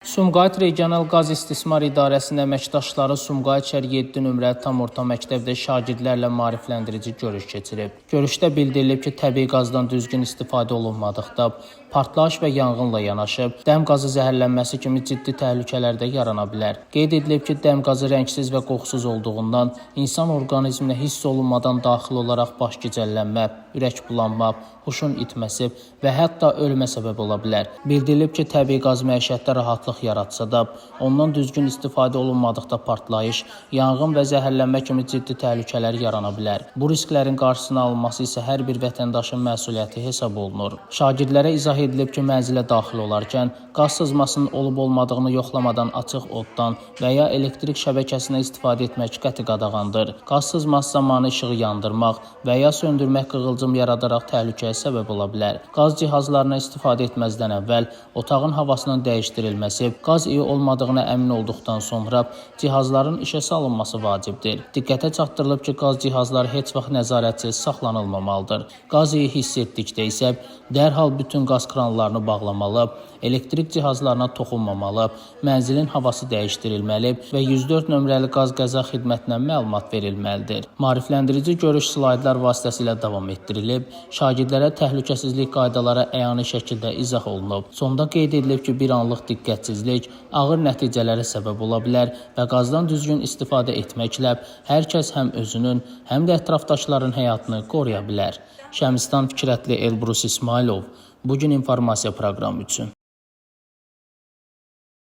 Sumqayıt Regional Qaz İstismar İdarəsinin əməkdaşları Sumqayıt şəhər 7 nömrəli tam orta məktəbdə şagirdlərlə maarifləndirici görüş keçirib. Görüşdə bildirilib ki, təbii qazdan düzgün istifadə olunmadıqda partlayış və yanğınla yanaşı dəm qazı zəhərlənməsi kimi ciddi təhlükələr də yarana bilər. Qeyd edilib ki, dəm qazı rəngsiz və qoxusuz olduğundan insan orqanizminə hiss olunmadan daxil olaraq baş gicəllənmə, ürək bulanma, huşun itməsi və hətta ölümə səbəb ola bilər. Bildirilib ki, təbii qaz məişətdə rahatlıq yaratsa da, ondan düzgün istifadə olunmadıqda partlayış, yanğın və zəhərlənmə kimi ciddi təhlükələr yarana bilər. Bu risklərin qarşısının alınması isə hər bir vətəndaşın məsuliyyəti hesab olunur. Şagirdlərə izah edilib ki, mənzilə daxil olarkən qaz sızmasının olub-olmadığını yoxlamadan açıq oddan və ya elektrik şəbəkəsinə istifadə etmək qəti qadağandır. Qaz sızması zamanı işığı yandırmaq və ya söndürmək qığılcım yaradaraq təhlükəyə səbəb ola bilər. Qaz cihazlarına istifadə etməzdən əvvəl otağın havasının dəyişdirilməsi, qaz iyi olmadığına əmin olduqdan sonra cihazların işə salınması vacibdir. Diqqətə çatdırılıb ki, qaz cihazları heç vaxt nəzarətsiz saxlanılmamalıdır. Qaz iyi hiss etdikdə isə dərhal bütün qaz kranlarını bağlamalı, elektrik cihazlarına toxunmamalı, mənzilin havası dəyişdirilməli və 104 nömrəli qaz qəza xidmətinə məlumat verilməlidir. Maarifləndirici görüş slaydlar vasitəsilə davam etdirilib, şagirdlərə təhlükəsizlik qaydaları əyani şəkildə izah olunub. Sonda qeyd edilib ki, bir anlıq diqqətsizlik ağır nəticələrə səbəb ola bilər və qazdan düzgün istifadə etməklə hər kəs həm özünün, həm də ətrafdakıların həyatını qoruya bilər. Şəmsistan Fikrətli, Elbrus İsmayılov. Bu gün informasiya proqramı üçün.